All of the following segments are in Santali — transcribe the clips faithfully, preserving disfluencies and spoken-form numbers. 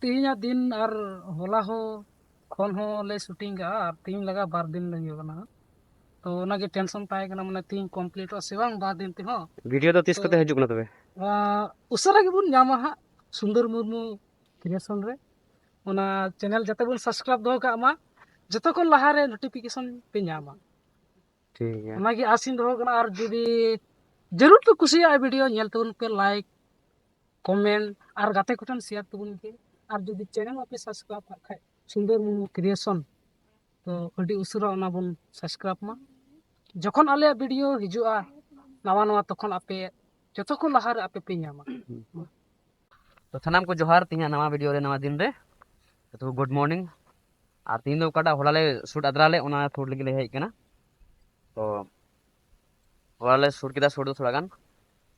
ᱛᱮᱦᱮᱧᱟᱜ ᱫᱤᱱ ᱟᱨ ᱦᱚᱞᱟ ᱦᱚᱸ ᱠᱷᱚᱱ ᱦᱚᱸ ᱞᱮ ᱥᱩᱴᱤᱝ ᱠᱟᱜᱼᱟ, ᱟᱨ ᱛᱮᱦᱮᱧ ᱞᱟᱜᱟ ᱵᱟᱨ ᱫᱤᱱ ᱞᱮ ᱦᱩᱭᱩᱜ ᱠᱟᱱᱟ᱾ ᱛᱚ ᱚᱱᱟᱜᱮ ᱴᱮᱱᱥᱚᱱ ᱛᱟᱦᱮᱸ ᱠᱟᱱᱟ, ᱢᱟᱱᱮ ᱛᱮᱦᱮᱧ ᱠᱚᱢᱯᱞᱤᱴᱚᱜᱼᱟ ᱥᱮ ᱵᱟᱝ ᱵᱟᱨ ᱫᱤᱱ ᱛᱮᱦᱚᱸ᱾ ᱵᱷᱤᱰᱤᱭᱳ ᱫᱚ ᱛᱤᱥ ᱛᱚ ᱠᱚᱛᱮ ᱦᱤᱡᱩᱜ ᱠᱟᱱᱟ ᱛᱚᱵᱮ? ᱟᱸ, ᱩᱥᱟᱹᱨᱟ ᱜᱮᱵᱚᱱ ᱧᱟᱢᱟ ᱦᱟᱸᱜ ᱥᱩᱱᱫᱚᱨ ᱢᱩᱨᱢᱩ ᱠᱨᱤᱭᱮᱥᱚᱱ ᱨᱮ᱾ ᱚᱱᱟ ᱪᱮᱱᱮᱞ ᱡᱟᱛᱮ ᱵᱚᱱ ᱥᱟᱵᱥᱠᱨᱟᱭᱤᱵ ᱫᱚᱦᱚ ᱠᱟᱜ ᱢᱟ, ᱡᱚᱛᱚ ᱠᱷᱚᱱ ᱞᱟᱦᱟᱨᱮ ᱱᱳᱴᱤᱯᱷᱤᱠᱮᱥᱚᱱ ᱯᱮ ᱧᱟᱢᱟ᱾ ᱴᱷᱤᱠ ᱜᱮᱭᱟ᱾ ᱚᱱᱟᱜᱮ ᱟᱥᱤᱧ ᱫᱚᱦᱚ ᱠᱟᱱᱟ᱾ ᱟᱨ ᱡᱩᱫᱤ ᱡᱟᱹᱨᱩᱲ ᱯᱮ ᱠᱩᱥᱤᱭᱟᱜᱼᱟ ᱵᱷᱤᱰᱤᱭᱳ, ᱧᱮᱞ ᱛᱟᱵᱚᱱ ᱯᱮ, ᱞᱟᱭᱤᱠ, ᱠᱚᱢᱮᱱᱴ ᱟᱨ ᱜᱟᱛᱮ ᱠᱚᱴᱷᱮᱱ ᱥᱮᱭᱟᱨ ᱛᱟᱵᱚᱱ ᱯᱮ᱾ ᱟᱨ ᱡᱩᱫᱤ ᱪᱮᱱᱮᱞ ᱵᱟᱯᱮ ᱥᱟᱵᱥᱠᱨᱟᱭᱤᱵ ᱠᱟᱜ ᱠᱷᱟᱡ, ᱥᱩᱱᱫᱚᱨ ᱢᱩᱨᱢᱩ ᱠᱨᱤᱭᱮᱥᱚᱱ, ᱛᱚ ᱟᱹᱰᱤ ᱩᱥᱟᱹᱨᱟ ᱚᱱᱟ ᱵᱚᱱ ᱥᱟᱵᱥᱠᱨᱟᱭᱤᱵ ᱢᱟ᱾ ᱡᱚᱠᱷᱚᱱ ᱟᱞᱮᱭᱟᱜ ᱵᱷᱤᱰᱤᱭᱳ ᱦᱤᱡᱩᱜᱼᱟ ᱱᱟᱣᱟ ᱱᱟᱣᱟ, ᱛᱚᱠᱷᱚᱱ ᱟᱯᱮ ᱡᱚᱛᱚ ᱠᱷᱚᱱ ᱞᱟᱦᱟᱨᱮ ᱟᱯᱮ ᱯᱮ ᱧᱟᱢᱟ᱾ ᱛᱚ ᱥᱟᱱᱟᱢ ᱠᱚ ᱡᱚᱦᱟᱨ, ᱛᱮᱦᱮᱧᱟᱜ ᱱᱟᱣᱟ ᱵᱷᱤᱰᱤᱭᱳ ᱨᱮ ᱱᱟᱣᱟ ᱫᱤᱱ ᱨᱮ ᱡᱚᱛᱚ ᱠᱚ ᱜᱩᱰ ᱢᱚᱨᱱᱤᱝ᱾ ᱟᱨ ᱛᱮᱦᱮᱧ ᱫᱚ ᱚᱠᱟᱴᱟᱜ ᱦᱚᱞᱟ ᱞᱮ ᱥᱩᱴ ᱟᱫᱽᱨᱟ ᱞᱮ, ᱚᱱᱟ ᱥᱩᱴ ᱞᱟᱹᱜᱤᱫ ᱞᱮ ᱦᱮᱡ ᱠᱟᱱᱟ᱾ ᱛᱚ ᱦᱚᱞᱟ ᱞᱮ ᱥᱩᱴ ᱠᱮᱫᱟ ᱥᱩᱴ ᱫᱚ ᱛᱷᱚᱲᱟ ᱜᱟᱱ,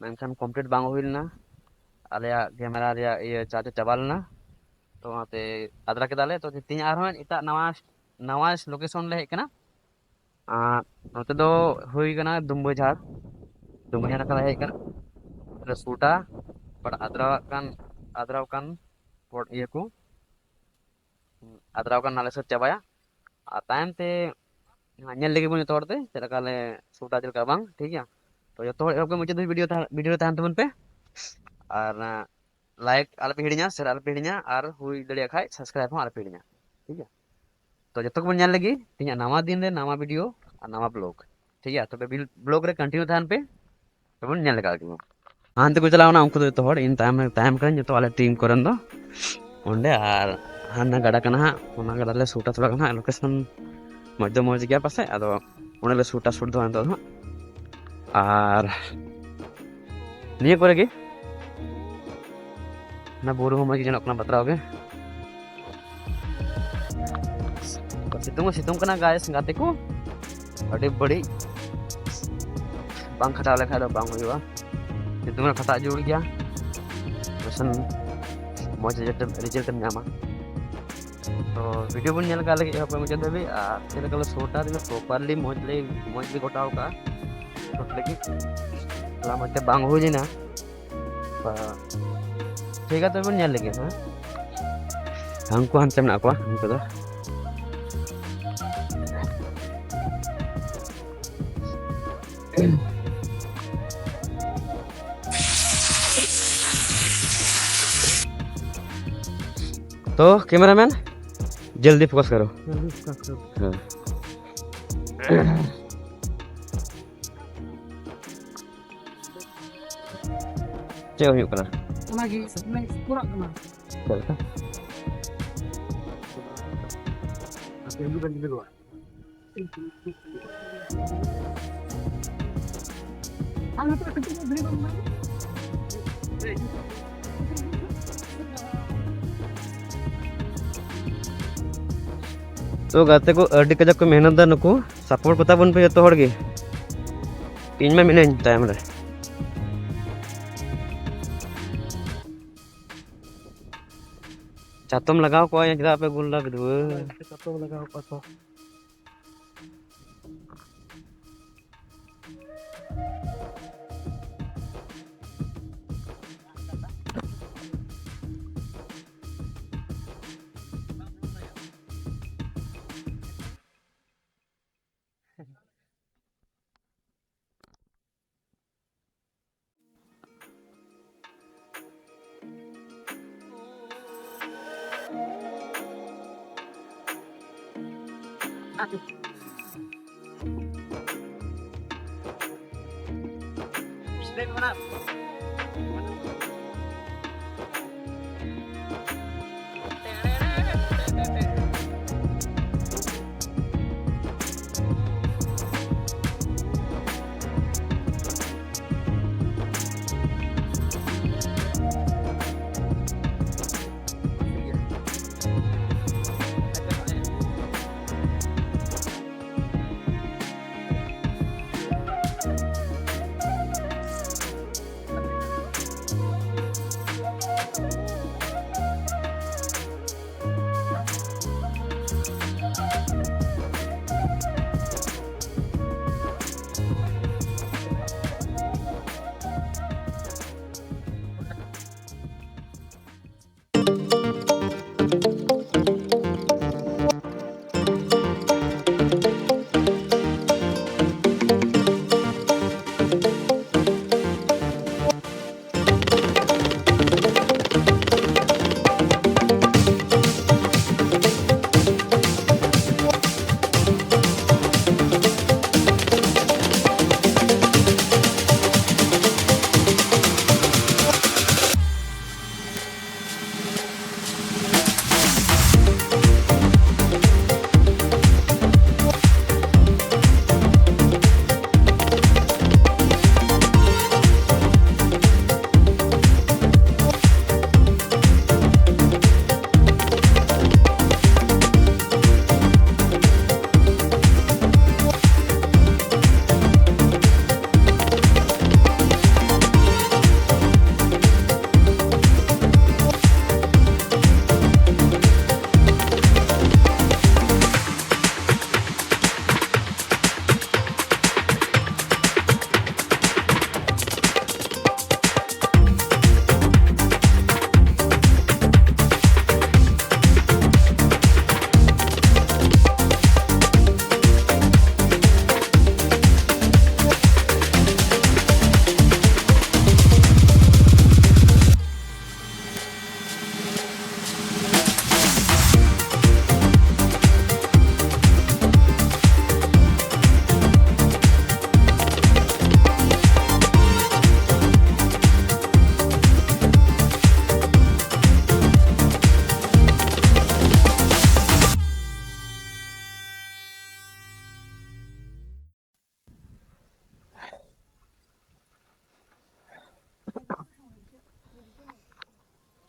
ᱢᱮᱱᱠᱷᱟᱱ ᱠᱚᱢᱯᱞᱤᱴ ᱵᱟᱝ ᱦᱩᱭ ᱞᱮᱱᱟ᱾ ᱟᱞᱮᱭᱟᱜ ᱠᱮᱢᱮᱨᱟ ᱨᱮᱭᱟᱜ ᱤᱭᱟᱹ ᱪᱟᱨᱡᱽ ᱪᱟᱵᱟ ᱞᱮᱱᱟ᱾ ᱛᱚ ᱚᱱᱟᱛᱮ ᱟᱫᱽᱨᱟ ᱠᱮᱫᱟᱞᱮ᱾ ᱛᱚ ᱛᱮᱦᱮᱧ ᱟᱨᱦᱚᱸ ᱮᱴᱟᱜ ᱱᱟᱣᱟ ᱱᱟᱣᱟ ᱞᱳᱠᱮᱥᱚᱱ ᱞᱮ ᱦᱮᱡ ᱠᱟᱱᱟ᱾ ᱟᱨ ᱱᱚᱛᱮ ᱫᱚ ᱦᱩᱭ ᱠᱟᱱᱟ ᱫᱩᱢᱵᱟᱹᱡᱷᱟᱲ᱾ ᱫᱩᱢᱵᱟᱹᱡᱷᱟᱲ ᱱᱟᱠᱷᱟ ᱞᱮ ᱦᱮᱡ ᱠᱟᱱᱟ᱾ ᱱᱚᱛᱮ ᱞᱮ ᱥᱩᱴᱟ, but ᱟᱫᱽᱨᱟᱣᱟᱜ ᱠᱟᱱ, ᱟᱫᱽᱨᱟᱣ ᱠᱟᱱ ᱯᱚᱨ ᱤᱭᱟᱹ ᱠᱚ, ᱟᱫᱽᱨᱟᱣ ᱠᱟᱱ ᱱᱟᱞᱮ ᱥᱟᱹᱛ ᱪᱟᱵᱟᱭᱟ᱾ ᱟᱨ ᱛᱟᱭᱚᱢ ᱛᱮ ᱧᱮᱞ ᱞᱟᱹᱜᱤᱫ ᱵᱚᱱ ᱡᱚᱛᱚ ᱦᱚᱲ ᱛᱮ ᱪᱮᱫ ᱞᱮᱠᱟ ᱞᱮ ᱥᱩᱴᱟ, ᱪᱮᱫ ᱞᱮᱠᱟ ᱵᱟᱝ, ᱴᱷᱤᱠ ᱜᱮᱭᱟ? ᱛᱚ ᱡᱚᱛᱚ ᱦᱚᱲ ᱮᱦᱚᱵ ᱠᱷᱚᱱ ᱢᱩᱪᱟᱹᱫ ᱫᱷᱟᱹᱵᱤᱡ ᱵᱷᱤᱰᱤᱭᱳ ᱛᱟᱦᱮᱸ, ᱵᱷᱤᱰᱤᱭᱳ ᱨᱮ ᱛᱟᱦᱮᱱ ᱛᱟᱵᱚᱱ ᱯᱮ᱾ ᱟᱨ ᱞᱟᱭᱤᱠ ᱟᱞᱚᱯᱮ ᱦᱤᱲᱤᱧᱟ, ᱥᱮᱭᱟᱨ ᱟᱞᱚᱯᱮ ᱦᱤᱲᱤᱧᱟ, ᱟᱨ ᱦᱩᱭ ᱫᱟᱲᱮᱭᱟᱜ ᱠᱷᱟᱡ ᱥᱟᱵᱥᱠᱨᱟᱭᱤᱵ ᱦᱚᱸ ᱟᱞᱚᱯᱮ ᱦᱤᱲᱤᱧᱟ, ᱴᱷᱤᱠ ᱜᱮᱭᱟ? ᱛᱚ ᱡᱚᱛᱚ ᱠᱚᱵᱚᱱ ᱧᱮᱞ ᱞᱮᱜᱮ ᱛᱮᱦᱮᱧᱟᱜ ᱱᱟᱣᱟ ᱫᱤᱱ ᱨᱮ ᱱᱟᱣᱟ ᱵᱷᱤᱰᱤᱭᱳ ᱟᱨ ᱱᱟᱣᱟ ᱵᱞᱚᱜ, ᱴᱷᱤᱠ ᱜᱮᱭᱟ? ᱛᱚᱵᱮ ᱵᱞᱚᱜ ᱨᱮ ᱠᱚᱱᱴᱤᱱᱤᱭᱩ ᱛᱟᱦᱮᱱ ᱯᱮ, ᱛᱚᱵᱚᱱ ᱧᱮᱞ ᱞᱮᱜᱟ ᱠᱚ᱾ ᱦᱟᱱᱛᱮ ᱠᱚ ᱪᱟᱞᱟᱣ ᱮᱱᱟ ᱩᱱᱠᱩ ᱫᱚ ᱡᱚᱛᱚ ᱦᱚᱲ, ᱤᱧ ᱛᱟᱭᱚᱢ ᱨᱮ, ᱛᱟᱭᱚᱢ ᱠᱟᱹᱱᱟᱹᱧ ᱡᱚᱛᱚ ᱟᱞᱮ ᱴᱤᱢ ᱠᱚᱨᱮᱱ ᱫᱚ ᱚᱸᱰᱮ᱾ ᱟᱨ ᱦᱟᱱᱟ ᱜᱟᱰᱟ ᱠᱟᱱᱟ ᱦᱟᱸᱜ, ᱚᱱᱟ ᱜᱟᱰᱟ ᱞᱮ ᱥᱩᱴᱟ ᱛᱷᱚᱲᱟ ᱜᱟᱱ ᱦᱟᱸᱜ, ᱞᱳᱠᱮᱥᱚᱱ ᱢᱚᱡᱽ ᱫᱚ ᱢᱚᱡᱽ ᱜᱮᱭᱟ ᱯᱟᱥᱮᱡ, ᱟᱫᱚ ᱚᱸᱰᱮ ᱞᱮ ᱥᱩᱴᱟ ᱥᱩᱴ ᱫᱚ ᱱᱤᱛᱚᱜ ᱫᱚ ᱦᱟᱸᱜ᱾ ᱟᱨ ᱱᱤᱭᱟᱹ ᱠᱚᱨᱮ ᱜᱮ ᱚᱱᱟ ᱵᱩᱨᱩ ᱦᱚᱸ ᱢᱚᱡᱽ ᱜᱮ ᱧᱮᱞᱚᱜ ᱠᱟᱱᱟ ᱵᱟᱛᱨᱟᱣ ᱜᱮ᱾ ᱥᱤᱛᱩᱝ ᱦᱚᱸ ᱥᱤᱛᱩᱝ ᱠᱟᱱᱟ guys, ᱜᱟᱛᱮ ᱠᱚ, ᱟᱹᱰᱤ ᱵᱟᱹᱲᱤᱡ᱾ ᱵᱟᱝ ᱠᱷᱟᱴᱟᱣ ᱞᱮᱠᱷᱟᱡ ᱫᱚ ᱵᱟᱝ ᱦᱩᱭᱩᱜᱼᱟ᱾ ᱥᱤᱛᱩᱝ ᱨᱮ ᱠᱷᱟᱴᱟᱜ ᱡᱟᱹᱨᱩᱲ ᱜᱮᱭᱟ, ᱵᱟᱠᱷᱟᱱ ᱢᱚᱡᱽ ᱨᱮᱡᱟᱞᱴ ᱮᱢ, ᱨᱮᱡᱟᱞᱴ ᱮᱢ ᱧᱟᱢᱟ᱾ ᱛᱚ ᱵᱷᱤᱰᱤᱭᱳ ᱵᱚᱱ ᱧᱮᱞ ᱠᱟᱜ ᱞᱟᱹᱜᱤᱫ ᱮᱦᱚᱵ ᱠᱷᱚᱱ ᱢᱩᱪᱟᱹᱫ ᱫᱷᱟᱹᱵᱤᱡ, ᱟᱨ ᱪᱮᱫ ᱞᱮᱠᱟ ᱞᱮ ᱥᱩᱴᱟ, ᱛᱤᱱᱟᱹᱜ ᱯᱨᱚᱯᱟᱨᱞᱤ ᱢᱚᱡᱽ ᱞᱮ, ᱢᱚᱡᱽ ᱞᱮ ᱜᱚᱴᱟᱣ ᱠᱟᱜᱼᱟ ᱥᱩᱴ ᱞᱟᱹᱜᱤᱫ᱾ ᱛᱷᱚᱲᱟ ᱢᱚᱡᱽ ᱛᱮ ᱵᱟᱝ ᱦᱩᱭ ᱞᱮᱱᱟ, ᱛᱚ ᱴᱷᱤᱠ ᱜᱮᱭᱟ, ᱛᱚᱵᱮ ᱵᱚᱱ ᱧᱮᱞ ᱞᱮᱜᱮ, ᱦᱮᱸ᱾ ᱦᱟᱹᱱᱠᱩ ᱦᱟᱱᱛᱮ ᱢᱮᱱᱟᱜ ᱠᱚᱣᱟ, ᱩᱱᱠᱩ ᱫᱚ᱾ तो कैमरामैन, जल्दी फोकस करो। जल्दी फोकस करो। हाँ। ᱪᱮᱫ ᱦᱩᱭᱩᱜ ᱠᱟᱱᱟ? ᱚᱱᱟᱜᱮ ᱢᱟᱱᱮ ᱯᱩᱨᱟᱜ ᱠᱟᱱᱟ᱾ ᱪᱮᱫ ᱞᱮᱠᱟ? ᱛᱚ ᱜᱟᱛᱮ ᱠᱚ, ᱟᱹᱰᱤ ᱠᱟᱡᱟᱠ ᱠᱚ ᱢᱮᱦᱱᱚᱛ ᱫᱟ ᱱᱩᱠᱩ᱾ ᱥᱟᱯᱳᱨᱴ ᱠᱚᱛᱟ ᱵᱚᱱ ᱯᱮ ᱡᱚᱛᱚ ᱦᱚᱲ ᱜᱮ᱾ ᱤᱧ ᱢᱟ ᱢᱤᱱᱟᱹᱧ ᱛᱟᱭᱚᱢ ᱨᱮ᱾ ᱪᱟᱛᱚᱢ ᱞᱟᱜᱟᱣ ᱠᱚᱜᱼᱟ, ᱪᱮᱫᱟᱜ ᱯᱮ ᱜᱩᱞ ᱫᱟ ᱵᱤᱫᱩᱣᱟᱹ? ᱪᱟᱛᱚᱢ ᱞᱟᱜᱟᱣ ᱠᱚᱜᱼᱟ ᱛᱚ᱾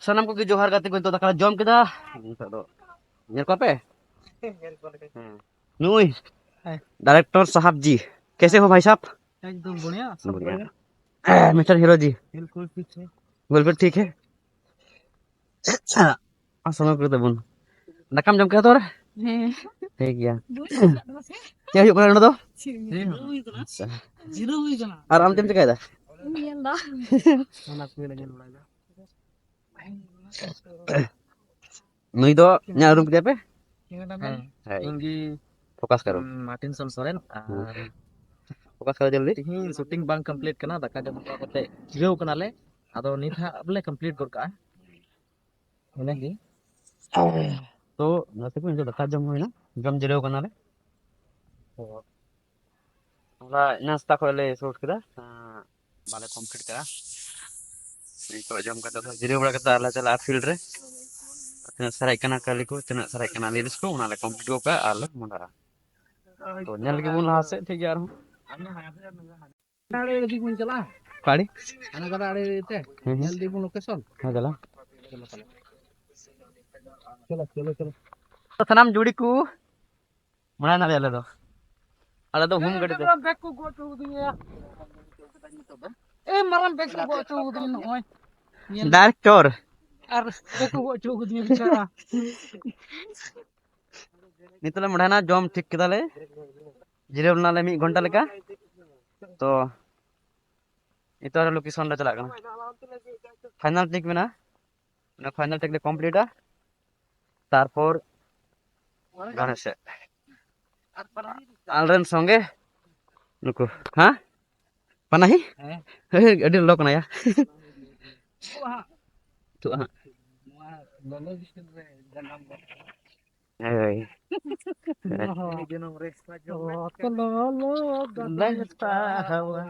ᱥᱟᱱᱟᱢ ᱠᱚᱜᱮ ᱡᱚᱦᱟᱨ ᱜᱟᱛᱮ ᱠᱚ, ᱱᱤᱛᱚᱜ ᱫᱟᱠᱟ ᱞᱮ ᱡᱚᱢ ᱠᱮᱫᱟ᱾ ᱱᱤᱛᱚᱜ ᱫᱚ ᱧᱮᱞ ᱠᱚᱣᱟ ᱯᱮ? ᱦᱮᱸ᱾ ᱱᱩᱭ ᱦᱮᱸ᱾ ᱰᱟᱭᱨᱮᱠᱴᱚᱨ ᱥᱟᱦᱟᱵ ᱡᱤ, ᱠᱮᱥᱮ ᱦᱳ ᱵᱷᱟᱭ ᱥᱟᱦᱟᱵ? ᱮᱠᱫᱚᱢ ᱵᱚᱲᱤᱭᱟ, ᱥᱚᱵ ᱵᱚᱲᱤᱭᱟ᱾ ᱵᱚᱲᱤᱭᱟ᱾ ᱢᱤᱥᱴᱟᱨ ᱦᱤᱨᱳ ᱡᱤ, ᱵᱤᱞᱠᱩᱞ ᱴᱷᱤᱠ ᱦᱮ᱾ ᱵᱤᱞᱠᱩᱞ ᱴᱷᱤᱠ ᱦᱮ᱾ ᱟᱨ ᱥᱚᱢᱚᱭ ᱠᱚᱨᱮ ᱛᱟᱵᱚᱱ ᱫᱟᱠᱟᱢ ᱡᱚᱢ ᱠᱮᱫᱟ ᱛᱚ ᱨᱮ? ᱦᱮᱸ᱾ ᱴᱷᱤᱠ ᱜᱮᱭᱟ᱾ ᱪᱮᱫ ᱦᱩᱭᱩᱜ ᱠᱟᱱᱟ ᱱᱚᱰᱮ ᱫᱚ? ᱪᱮᱫ ᱦᱚᱸ ᱵᱟᱝ᱾ ᱟᱪᱪᱷᱟ᱾ ᱡᱤᱨᱟᱹᱣ ᱦᱩᱭ ᱠᱟᱱᱟ᱾ ᱟᱨ ᱟᱢ ᱪᱮᱫ ᱮᱢ ᱪᱤᱠᱟᱹᱭᱮᱫᱟ? ᱤᱧ ᱧᱮᱞ ᱫᱟ᱾ ᱚᱱᱟ ᱠᱚᱜᱮ ᱞᱮ ᱧᱮᱞ ᱵᱟᱲᱟᱭᱮᱫᱟ᱾ ᱱᱩᱭ ᱫᱚ ᱤᱧᱟᱹᱜ ᱨᱩᱢ ᱠᱮᱫᱮᱭᱟ ᱯᱮ? ᱦᱮᱸ᱾ ᱦᱳᱭ᱾ ᱤᱧ ᱜᱮ, ᱯᱷᱳᱠᱟᱥ ᱠᱟᱨᱚ᱾ ᱩᱸ, ᱢᱟᱨᱴᱤᱱᱥᱚᱱ ᱥᱚᱨᱮᱱ᱾ ᱦᱩᱸ᱾ ᱟᱨ ᱯᱷᱳᱠᱟᱥ ᱠᱟᱨᱚ ᱡᱚᱞᱫᱤ᱾ ᱛᱤᱦᱤᱧ ᱥᱩᱴᱤᱝ ᱵᱟᱝ ᱠᱚᱢᱯᱞᱤᱴ ᱠᱟᱱᱟ, ᱫᱟᱠᱟ ᱡᱚᱢ ᱵᱟᱲᱟ ᱠᱟᱛᱮ ᱡᱤᱨᱟᱹᱣ ᱠᱟᱱᱟᱞᱮ᱾ ᱟᱫᱚ ᱱᱤᱛ ᱦᱟᱸᱜ ᱵᱚᱞᱮ ᱠᱚᱢᱯᱞᱤᱴ ᱜᱚᱫ ᱠᱟᱜᱼᱟ᱾ ᱤᱱᱟᱹᱜᱮ᱾ ᱛᱚ ᱜᱟᱛᱮ ᱠᱚ, ᱱᱤᱛᱚᱜ ᱫᱟᱠᱟ ᱡᱚᱢ ᱦᱩᱭᱱᱟ, ᱡᱚᱢ ᱡᱤᱨᱟᱹᱣ ᱠᱟᱱᱟᱞᱮ᱾ ᱛᱚ ᱦᱚᱞᱟ ᱮᱱᱟᱝ ᱥᱮᱛᱟᱜ ᱠᱷᱚᱱ ᱞᱮ ᱥᱩᱴ ᱠᱮᱫᱟ, ᱟᱸ, ᱵᱟᱞᱮ ᱠᱚᱢᱯᱞᱤᱴ ᱠᱟᱜᱼᱟ᱾ ᱱᱤᱛᱚᱜ ᱡᱚᱢ ᱠᱟᱛᱮ ᱫᱚ ᱡᱤᱨᱟᱹᱣ ᱵᱟᱲᱟ ᱠᱟᱛᱮ ᱟᱨ ᱞᱮ ᱪᱟᱞᱟᱜᱼᱟ ᱯᱷᱤᱞᱰ ᱨᱮ᱾ ᱛᱤᱱᱟᱹᱜ ᱥᱟᱨᱮᱡ ᱠᱟᱱᱟ ᱠᱟᱹᱞᱤ ᱠᱚ, ᱛᱤᱱᱟᱹᱜ ᱥᱟᱨᱮᱡ ᱠᱟᱱᱟ ᱨᱤᱞᱥ ᱠᱚ, ᱚᱱᱟ ᱞᱮ ᱠᱚᱢᱯᱞᱤᱴ ᱜᱚᱫ ᱠᱟᱜᱼᱟ ᱟᱨ ᱞᱮ ᱢᱚᱦᱰᱟᱜᱼᱟ᱾ ᱛᱚ ᱧᱮᱞ ᱜᱮᱵᱚᱱ ᱞᱟᱦᱟ ᱥᱮᱫ, ᱴᱷᱤᱠ ᱜᱮᱭᱟ ᱟᱨᱦᱚᱸ᱾ ᱟᱲᱮ ᱤᱫᱤ ᱵᱚᱱ ᱪᱟᱞᱟᱜᱼᱟ᱾ ᱚᱠᱟ ᱟᱲᱮ? ᱦᱟᱱᱟ ᱜᱟᱰᱟ ᱟᱲᱮ ᱛᱮ᱾ ᱦᱮᱸ, ᱦᱮᱸ᱾ ᱧᱮᱞ ᱤᱫᱤ ᱵᱚᱱ ᱞᱳᱠᱮᱥᱚᱱ᱾ ᱦᱮᱸ, ᱪᱟᱞᱟᱜ᱾ ᱪᱚᱞᱚ, ᱪᱚᱞᱚ, ᱪᱚᱞᱚ᱾ ᱥᱟᱱᱟᱢ ᱡᱩᱲᱤ ᱠᱚ ᱢᱟᱲᱟᱝ ᱱᱟᱞᱮ ᱟᱞᱮ ᱫᱚ᱾ ᱟᱞᱮ ᱫᱚ ᱦᱩᱢ ᱜᱟᱹᱰᱤ ᱛᱮ᱾ ᱵᱮᱜᱽ ᱠᱚ ᱜᱚᱜ ᱦᱚᱪᱚ ᱠᱟᱫᱤᱧᱟ᱾ ᱮ, ᱢᱟᱨᱟᱝ ᱵᱮᱜᱽ ᱠᱚ ᱜᱚᱜ ᱦᱚᱪᱚ ᱠᱟᱫᱤᱧᱟ ᱱᱚᱜᱼᱚᱭ᱾ ᱧᱮᱞ ᱢᱮ᱾ ᱰᱟᱭᱨᱮᱠᱴᱚᱨ᱾ ᱟᱨ ᱵᱮᱜᱽ ᱠᱚ ᱜᱚᱜ ᱦᱚᱪᱚ ᱠᱟᱫᱤᱧᱟ ᱵᱮᱪᱟᱨᱟ᱾ ᱱᱤᱛᱚᱜ ᱞᱮ ᱢᱚᱰᱷᱟᱭᱱᱟ, ᱡᱚᱢ ᱴᱷᱤᱠ ᱠᱮᱫᱟᱞᱮ, ᱡᱤᱨᱟᱹᱣ ᱞᱮᱱᱟᱞᱮ ᱢᱤᱫ ᱜᱷᱚᱱᱴᱟ ᱞᱮᱠᱟ᱾ ᱛᱚ ᱱᱤᱛᱚᱜ ᱟᱨᱚ ᱞᱳᱠᱮᱥᱚᱱ ᱞᱮ ᱪᱟᱞᱟᱜ ᱠᱟᱱᱟ, ᱯᱷᱟᱭᱱᱟᱞ ᱴᱮᱠ ᱢᱮᱱᱟᱜᱼᱟ, ᱚᱱᱟ ᱯᱷᱟᱭᱱᱟᱞ ᱴᱮᱠ ᱞᱮ ᱠᱚᱢᱯᱞᱤᱴᱟ, ᱛᱟᱨᱯᱚᱨ ᱜᱷᱟᱱᱮ ᱥᱮᱫ ᱟᱞᱨᱮᱱ ᱥᱚᱸᱜᱮ ᱱᱩᱠᱩ, ᱦᱮᱸ, ᱯᱟᱱᱟᱦᱤ? ᱦᱮᱸ᱾ ᱦᱮᱸ, ᱟᱹᱰᱤ ᱞᱚ ᱠᱟᱱᱟᱭᱟ᱾ ᱛᱩᱜ ᱦᱟᱸᱜ᱾ ᱦᱳᱭ᱾ ᱚᱛ ᱞᱚᱞᱚ ᱫᱟᱜ ᱫᱟᱜ ᱛᱟᱦᱟᱣᱟ᱾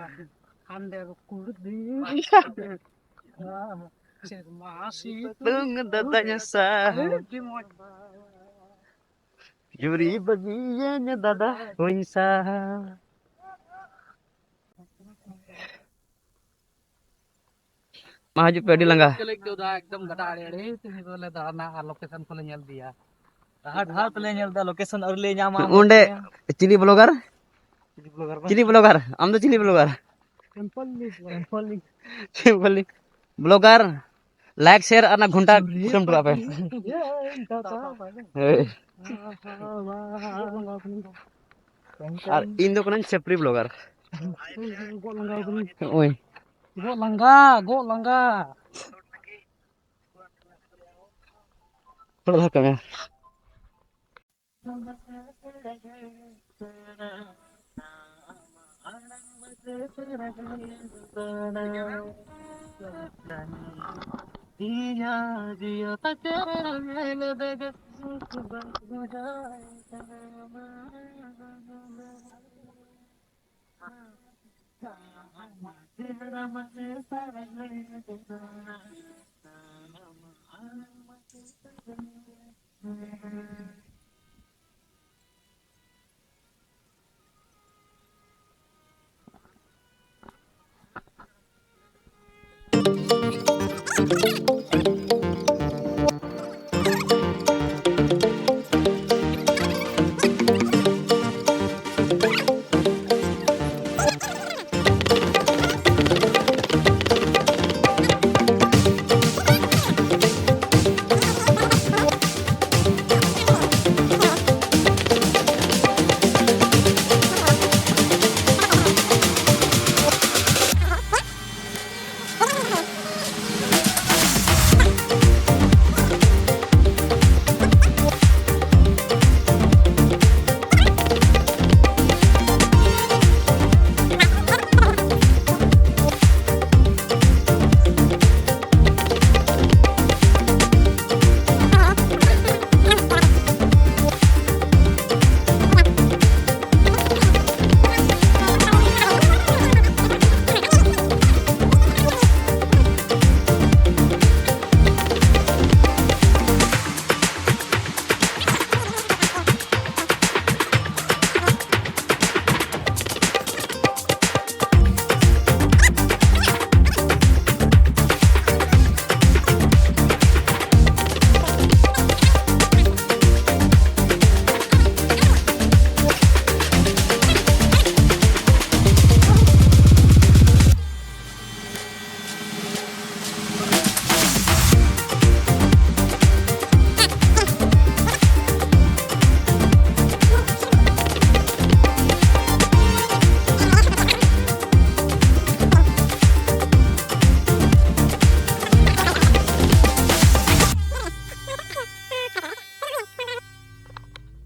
ᱦᱟᱸᱰᱮ ᱨᱩᱠᱩᱲ ᱫᱤᱱ᱾ ᱥᱮᱨᱢᱟ ᱥᱤᱛᱩᱝ ᱫᱟᱫᱟᱧ ᱥᱟᱦᱟᱣᱟ᱾ ᱟᱹᱰᱤ ᱢᱚᱡᱽ᱾ ᱡᱩᱨᱤ ᱵᱟᱹᱜᱤᱭᱟᱹᱧ ᱫᱟᱫᱟ ᱵᱟᱹᱧ ᱥᱟᱦᱟᱣᱟ᱾ ᱢᱟ ᱦᱤᱡᱩᱜ ᱯᱮ, ᱟᱹᱰᱤ ᱞᱟᱸᱜᱟ᱾ ᱨᱟᱹᱥᱠᱟᱹ ᱞᱮ ᱟᱹᱭᱠᱟᱹᱣ ᱮᱫᱟ, ᱮᱠᱫᱚᱢ ᱜᱟᱰᱟ ᱟᱲᱮ ᱟᱲᱮ ᱛᱮ ᱱᱤᱛᱚᱜ ᱞᱮ ᱫᱟᱬᱟᱱᱟ ᱟᱨ location ᱠᱚᱞᱮ ᱧᱮᱞ ᱤᱫᱤᱭᱟ᱾ ᱰᱟᱦᱟᱨ ᱰᱟᱦᱟᱨ ᱛᱮᱞᱮ ᱧᱮᱞ ᱮᱫᱟ, location ᱟᱹᱣᱨᱤ ᱞᱮ ᱧᱟᱢᱟ᱾ ᱚᱸᱰᱮ ᱪᱤᱞᱤ blogger? ᱪᱤᱞᱤ blogger ᱵᱟᱝ? ᱪᱤᱞᱤ blogger? ᱟᱢ ᱫᱚ ᱪᱤᱞᱤ blogger? Simple ᱞᱤ, simple ᱞᱤ᱾ Simple ᱞᱤ᱾ Blogger, like, share ᱟᱨ ᱚᱱᱟ ᱜᱷᱚᱱᱴᱟ ᱠᱩᱴᱟᱹᱢ ᱦᱚᱴᱚ ᱠᱟᱜ ᱯᱮ᱾ ᱦᱳᱭ᱾ ᱟᱨ ᱤᱧ ᱫᱚ ᱠᱟᱹᱱᱟᱹᱧ ᱪᱷᱟᱹᱯᱨᱤ blogger᱾ ᱜᱚᱜ ᱞᱟᱸᱜᱟ ᱠᱟᱹᱱᱟᱹᱧ᱾ ᱱᱚᱜᱼᱚᱭ᱾ ᱜᱚᱜ ᱞᱟᱸᱜᱟ, ᱜᱚᱜ ᱞᱟᱸᱜᱟ᱾ ᱛᱷᱚᱲᱟ ᱫᱷᱟᱨ ᱠᱟᱹᱢᱤᱭᱟ᱾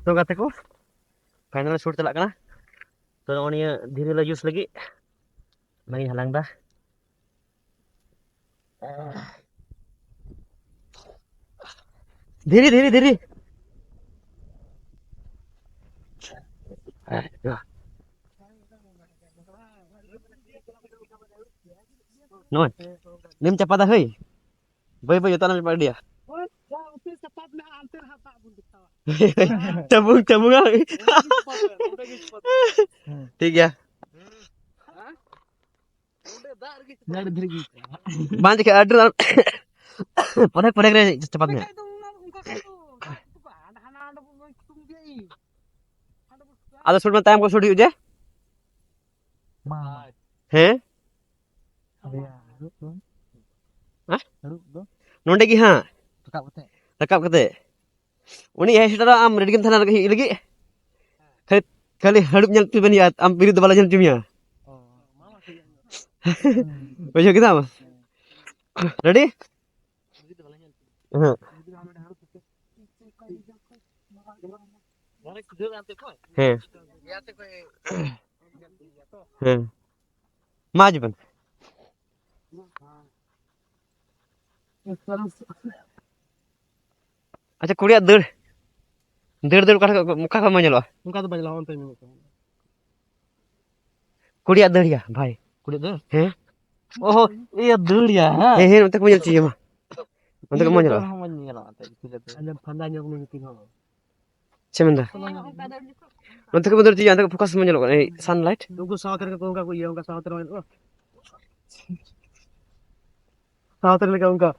ᱛᱚ ᱜᱟᱛᱮ ᱠᱚ, final shoot ᱪᱟᱞᱟᱜ ᱠᱟᱱᱟ᱾ ᱛᱚ ᱱᱚᱜᱼᱚ ᱱᱤᱭᱟᱹ ᱫᱷᱤᱨᱤ ᱞᱮ use ᱞᱟᱹᱜᱤᱫ ᱚᱱᱟᱜᱤᱧ ᱦᱟᱞᱟᱝ ᱫᱟ᱾ ᱫᱷᱤᱨᱤ, ᱫᱷᱤᱨᱤ, ᱫᱷᱤᱨᱤ᱾ ᱱᱚᱜᱼᱚᱭ, ᱱᱤᱢ ᱪᱟᱯᱟᱫᱟ ᱦᱟᱹᱭ᱾ ᱵᱟᱹᱭ ᱵᱟᱹᱭ ᱡᱚᱛᱚ ᱟᱞᱚᱢ ᱪᱟᱯᱟᱫ ᱤᱫᱤᱭᱟ᱾ ᱪᱟᱵᱩᱝ, ᱪᱟᱵᱩᱝ ᱟᱞᱮ᱾ ᱴᱷᱤᱠ ᱜᱮᱭᱟ᱾ ᱵᱟᱝ ᱪᱤᱠᱟᱹᱜᱼᱟ, ᱟᱹᱰᱤ ᱨᱟᱱ᱾ ᱯᱚᱨᱮ, ᱯᱚᱨᱮ ᱨᱮ ᱪᱟᱯᱟᱫ ᱢᱮ᱾ ᱟᱫᱚ shoot ᱢᱮ, ᱛᱟᱭᱚᱢ ᱠᱚ shoot ᱦᱩᱭᱩᱜ ᱡᱮ᱾ ᱢᱟ᱾ ᱦᱮᱸ? ᱟᱞᱮᱭᱟᱜ ᱦᱟᱹᱨᱩᱵ ᱫᱚ? ᱦᱮᱸ? ᱦᱟᱹᱨᱩᱵ ᱫᱚ? ᱱᱚᱸᱰᱮ ᱜᱮ ᱦᱟᱸᱜ᱾ ᱨᱟᱠᱟᱵ ᱠᱟᱛᱮ? ᱨᱟᱠᱟᱵ ᱠᱟᱛᱮ᱾ ᱩᱱᱤ ᱦᱮᱡ ᱥᱮᱴᱮᱨᱚᱜᱼᱟ, ᱟᱢ ready ᱜᱮᱢ ᱛᱟᱦᱮᱱᱟ ᱞᱟᱹᱜᱤᱫ᱾ ᱠᱷᱟᱹᱞᱤ, ᱠᱷᱟᱹᱞᱤ ᱦᱟᱹᱨᱩᱵ ᱧᱮᱞ ᱦᱚᱪᱚ ᱢᱮᱭᱟ, ᱟᱢ ᱵᱤᱨᱤᱫ ᱫᱚ ᱵᱟᱞᱮ ᱧᱮᱞ ᱦᱚᱪᱚ ᱢᱮᱭᱟ᱾ ᱚ᱾ ᱵᱩᱡᱷᱟᱹᱣ ᱠᱮᱫᱟᱢ? Ready? ᱦᱮᱸ᱾ ᱦᱮᱸ᱾ ᱦᱮᱸ᱾ ᱢᱟ ᱦᱤᱡᱩᱜ ᱵᱮᱱ᱾ ᱟᱪᱪᱷᱟ, ᱠᱩᱲᱤᱭᱟᱜ ᱫᱟᱹᱲ, ᱫᱟᱹᱲ, ᱫᱟᱹᱲ ᱚᱠᱟ ᱴᱷᱮᱱ, ᱚᱠᱟ ᱠᱷᱚᱱ ᱵᱚᱱ ᱧᱮᱞᱚᱜᱼᱟ? ᱚᱱᱠᱟ ᱫᱚ ᱵᱟᱭ ᱧᱮᱞᱚᱜᱼᱟ, ᱚᱱᱛᱮ ᱧᱮᱞᱚᱜ ᱠᱟᱱᱟ᱾ ᱠᱩᱲᱤᱭᱟᱜ ᱫᱟᱹᱲ ᱭᱟ, ᱵᱷᱟᱭ᱾ ᱠᱩᱲᱤᱭᱟᱜ ᱫᱟᱹᱲ? ᱦᱮᱸ᱾ ᱚᱦᱚ, ᱤᱭᱟᱹ, ᱫᱟᱹᱲ ᱭᱟ, ᱦᱮᱸ? ᱦᱮᱸ, ᱦᱮᱸ, ᱚᱱᱛᱮ ᱠᱷᱚᱱ ᱧᱮᱞ ᱦᱚᱪᱚᱭᱟ, ᱢᱟ᱾ ᱚᱱᱛᱮ ᱠᱷᱚᱱ ᱵᱚᱱ ᱧᱮᱞᱚᱜᱼᱟ᱾ ᱦᱚᱸ ᱵᱚᱱ ᱧᱮᱞᱟ, ᱚᱱᱛᱮ ᱵᱷᱤᱛᱤᱨ ᱨᱮ᱾ ᱟᱸᱡᱚᱢ ᱯᱷᱟᱸᱫᱟ ᱧᱚᱜ ᱢᱮ ᱵᱷᱤᱛᱤᱨ ᱦᱚᱸ᱾ ᱪᱮᱫ ᱢᱮᱱᱫᱟ? ᱚᱱᱛᱮ ᱠᱷᱚᱱ ᱵᱚᱱ ᱫᱟᱹᱲ ᱦᱚᱪᱚᱭᱟ, ᱚᱱᱛᱮ ᱠᱷᱚᱱ focus ᱵᱚᱱ ᱧᱮᱞᱚᱜ ᱠᱟᱱᱟ, ᱮᱭ, sunlight᱾ ᱩᱱᱠᱩ ᱥᱟᱶᱛᱮ ᱨᱮᱜᱮ ᱠᱚ ᱚᱱᱠᱟ ᱠᱚ ᱤᱭᱟᱹ, ᱚᱱᱠᱟ ᱥᱟᱶᱛᱮ ᱨᱮ ᱧᱮᱞᱚᱜᱼᱟ᱾ ᱥᱟᱶᱛᱮ ᱞᱮᱠᱟ ᱚᱱᱠᱟ᱾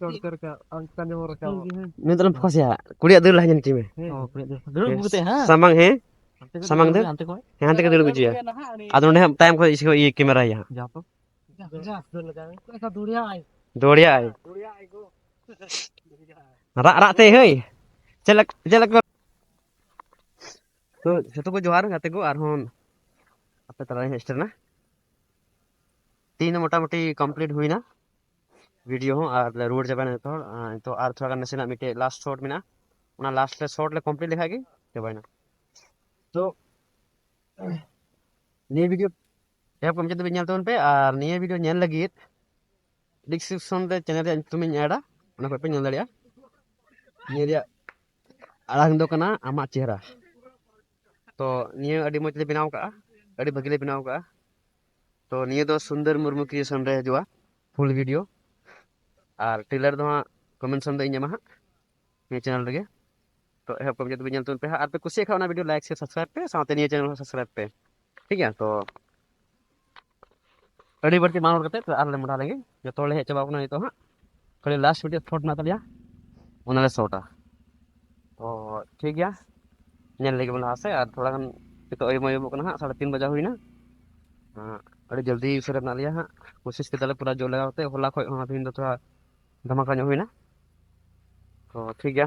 ᱪᱚᱴ ᱠᱚ ᱨᱟᱠᱟᱵ, ᱚᱱᱠᱟ ᱡᱮᱢᱚᱱ ᱨᱟᱠᱟᱵ᱾ ᱱᱤᱛ ᱫᱚᱞᱮ focus ᱭᱟ, ᱠᱩᱲᱤᱭᱟᱜ ᱫᱟᱹᱲ ᱞᱟᱦᱟ ᱧᱮᱞ ᱦᱚᱪᱚᱭ ᱢᱮ᱾ ᱦᱮᱸ, ᱠᱩᱲᱤᱭᱟᱜ ᱫᱟᱹᱲ᱾ ᱫᱩᱲᱩᱵ ᱦᱮᱸ, ᱠᱟᱛᱮ, ᱦᱮᱸ? ᱥᱟᱢᱟᱝ, ᱦᱮᱸ? ᱦᱟᱱᱛᱮ ᱠᱚ ᱥᱟᱢᱟᱝ ᱫᱟᱹᱲ ᱫᱟᱹᱲ, ᱦᱟᱱᱛᱮ ᱠᱚ᱾ ᱦᱮᱸ, ᱦᱟᱱᱛᱮ ᱠᱚ ᱫᱟᱹᱲ ᱟᱹᱜᱩ ᱦᱚᱪᱚᱭᱟ᱾ ᱟᱫᱚ ᱱᱚᱸᱰᱮ ᱦᱟᱸᱜ ᱛᱟᱭᱚᱢ ᱠᱷᱚᱱ ᱤᱭᱟᱹ camera ᱭᱟ ᱦᱟᱸᱜ᱾ ᱡᱟ ᱛᱚ᱾ ᱡᱟ, ᱫᱟᱹᱲ ᱞᱟᱜᱟ ᱢᱮ᱾ ᱚᱱᱠᱟ ᱫᱟᱹᱲ ᱭᱟᱭ᱾ ᱫᱟᱹᱲ ᱭᱟᱭ᱾ ᱫᱟᱹᱲ ᱭᱟᱭ ᱜᱚ᱾ ᱨᱟᱜ ᱨᱟᱜ ᱛᱮ, ᱦᱟᱹᱭ᱾ ᱪᱮᱫ ᱞᱮᱠ-, ᱪᱮᱫ ᱞᱮᱠᱟ? ᱛᱚ, ᱡᱷᱚᱛᱚ ᱠᱚ ᱡᱚᱦᱟᱨ, ᱜᱟᱛᱮ ᱠᱚ, ᱟᱨᱦᱚᱸ ᱟᱯᱮ ᱛᱟᱞᱟᱨᱮ ᱦᱮᱡ ᱥᱮᱴᱮᱨ ᱮᱱᱟ᱾ ᱛᱮᱦᱮᱧ ᱫᱚ ᱢᱚᱴᱟᱢᱩᱴᱤ complete ᱦᱩᱭᱱᱟ video ᱦᱚᱸ, ᱟᱨ ᱞᱮ ᱨᱩᱣᱟᱹᱲ ᱪᱟᱵᱟᱭᱱᱟ ᱡᱚᱛᱚ ᱦᱚᱲ᱾ ᱟᱨ ᱱᱤᱛᱚᱜ ᱟᱨ ᱛᱷᱚᱲᱟ ᱜᱟᱱ ᱱᱟᱥᱮᱱᱟᱜ ᱢᱤᱫᱴᱮᱡ last shot ᱢᱮᱱᱟᱜᱼᱟ, ᱚᱱᱟ ᱞᱟᱥᱴ ᱨᱮ ᱥᱚᱨᱴ ᱞᱮ ᱠᱚᱢᱯᱞᱤᱴ ᱞᱮᱠᱷᱟᱡ ᱜᱮ ᱪᱟᱵᱟᱭᱮᱱᱟ᱾ ᱛᱚ ᱱᱤᱭᱟᱹ ᱵᱷᱤᱰᱤᱭᱳ ᱮᱦᱚᱵ ᱠᱷᱚᱱ ᱢᱩᱪᱟᱹᱫ ᱫᱷᱟᱹᱵᱤᱡ ᱧᱮᱞ ᱛᱟᱵᱚᱱ ᱯᱮ, ᱟᱨ ᱱᱤᱭᱟᱹ ᱵᱷᱤᱰᱤᱭᱳ ᱧᱮᱞ ᱞᱟᱹᱜᱤᱫ ᱰᱤᱥᱠᱨᱤᱯᱥᱚᱱ ᱨᱮ ᱪᱮᱱᱮᱞ ᱨᱮᱭᱟᱜ ᱧᱩᱛᱩᱢᱤᱧ ᱮᱰᱟ, ᱚᱱᱟ ᱠᱷᱚᱡ ᱯᱮ ᱧᱮᱞ ᱫᱟᱲᱮᱭᱟᱜᱼᱟ᱾ ᱱᱤᱭᱟᱹ ᱨᱮᱭᱟᱜ ᱟᱲᱟᱝ ᱫᱚ ᱠᱟᱱᱟ ᱟᱢᱟᱜ ᱪᱮᱦᱨᱟ᱾ ᱛᱚ ᱱᱤᱭᱟᱹ ᱟᱹᱰᱤ ᱢᱚᱡᱽ ᱞᱮ ᱵᱮᱱᱟᱣ ᱠᱟᱜᱼᱟ, ᱟᱹᱰᱤ ᱵᱷᱟᱹᱜᱤ ᱞᱮ ᱵᱮᱱᱟᱣ ᱠᱟᱜᱼᱟ᱾ ᱛᱚ ᱱᱤᱭᱟᱹ ᱫᱚ ᱥᱩᱱᱫᱚᱨ ᱢᱩᱨᱢᱩ ᱠᱨᱤᱭᱮᱥᱚᱱ ᱨᱮ ᱦᱤᱡᱩᱜᱼᱟ ᱯᱷᱩᱞ ᱵᱷᱤᱰᱤᱭᱳ, ᱟᱨ ᱴᱨᱮᱞᱟᱨ ᱫᱚ ᱦᱟᱸᱜ ᱠᱚᱢᱮᱱᱥᱚᱱ ᱫᱚ ᱤᱧ ᱮᱢᱟ ᱦᱟᱸᱜ ᱱᱤᱭᱟᱹ ᱪᱮᱱᱮᱞ ᱨᱮᱜᱮ᱾ ᱛᱚ ᱮᱦᱚᱵ ᱠᱷᱚᱱ ᱢᱩᱪᱟᱹᱫ ᱫᱷᱟᱹᱵᱤᱡ ᱧᱮᱞ ᱛᱟᱵᱚᱱ ᱯᱮ ᱦᱟᱸᱜ, ᱟᱨ ᱯᱮ ᱠᱩᱥᱤᱭᱟᱜ ᱠᱷᱟᱱ ᱚᱱᱟ ᱵᱷᱤᱰᱤᱭᱳ ᱞᱟᱭᱤᱠ, ᱥᱮᱭᱟᱨ, ᱥᱟᱵᱥᱠᱨᱟᱭᱤᱵ ᱯᱮ, ᱥᱟᱶᱛᱮ ᱱᱤᱭᱟᱹ ᱪᱮᱱᱮᱞ ᱦᱚᱸ ᱥᱟᱵᱥᱠᱨᱟᱭᱤᱵ ᱯᱮ, ᱴᱷᱤᱠ ᱜᱮᱭᱟ? ᱛᱚ ᱟᱹᱰᱤ ᱵᱟᱹᱲᱛᱤ ᱵᱟᱝ ᱨᱚᱲ ᱠᱟᱛᱮ ᱟᱨ ᱞᱮ ᱢᱚᱰᱟ ᱞᱮᱱᱜᱮ, ᱡᱚᱛᱚ ᱦᱚᱲ ᱞᱮ ᱦᱮᱡ ᱪᱟᱵᱟᱣ ᱠᱟᱱᱟ ᱱᱤᱛᱚᱜ ᱦᱟᱸᱜ, ᱠᱷᱟᱹᱞᱤ ᱞᱟᱥᱴ ᱢᱤᱫᱴᱮᱡ ᱥᱚᱴ ᱢᱮᱱᱟᱜ ᱛᱟᱞᱮᱭᱟ, ᱚᱱᱟ ᱞᱮ ᱥᱚᱴᱟ᱾ ᱛᱚ ᱴᱷᱤᱠ ᱜᱮᱭᱟ, ᱧᱮᱞ ᱞᱮᱜᱮ ᱵᱚᱱ ᱞᱟᱦᱟ ᱥᱮᱫ, ᱟᱨ ᱛᱷᱚᱲᱟ ᱜᱟᱱ ᱱᱤᱛᱚᱜ ᱟᱹᱭᱩᱵ ᱟᱹᱭᱩᱵᱚᱜ ᱠᱟᱱᱟ ᱦᱟᱸᱜ, ᱥᱟᱲᱮ ᱛᱤᱱ ᱵᱟᱡᱟ ᱦᱩᱭᱱᱟ᱾ ᱦᱟᱸᱜ ᱟᱹᱰᱤ ᱡᱚᱞᱫᱤ ᱩᱥᱟᱹᱨᱟ ᱢᱮᱱᱟᱜ ᱞᱮᱭᱟ ᱦᱟᱸᱜ, ᱠᱳᱥᱤᱥ ᱠᱮᱫᱟᱞᱮ ᱯᱩᱨᱟ ᱡᱳᱨ ᱞᱟᱜᱟᱣ ᱠᱟᱛᱮ, ᱦᱚᱞᱟ ᱠᱷᱚᱡ ᱦᱚᱸ ᱛᱮᱦᱮᱧ ᱫᱚ ᱛᱷᱚᱲᱟ ᱫᱷᱟᱢᱟᱠᱟ ᱧᱚᱜ ᱦᱩᱭᱱᱟ᱾ ᱛᱚ ᱴᱷᱤᱠ ᱜᱮᱭᱟ,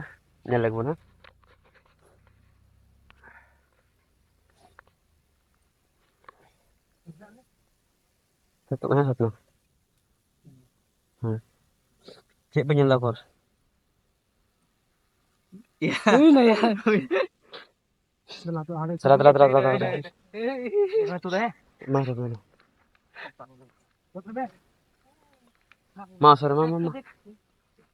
ᱧᱮᱞ ᱞᱮᱜᱮ ᱵᱚᱱ ᱦᱟᱸᱜ᱾ ᱥᱟᱛᱱᱟ, ᱦᱮᱸ, ᱥᱟᱛᱱᱟ᱾ ᱦᱮᱸ᱾ ᱪᱮᱫ ᱯᱮ ᱧᱮᱞ ᱫᱟ ᱚᱠᱚᱨ? ᱦᱩᱭ ᱱᱟ ᱭᱟ᱾ ᱪᱟᱞᱟᱜ, ᱪᱟᱞᱟᱜ, ᱪᱟᱞᱟᱜ, ᱪᱟᱞᱟᱜ, ᱪᱟᱞᱟᱜ᱾ ᱢᱟ ᱥᱟᱨ, ᱢᱟ, ᱢᱟ᱾ ᱢᱟ ᱥᱟᱨ, ᱢᱟ, ᱢᱟ, ᱢᱟ᱾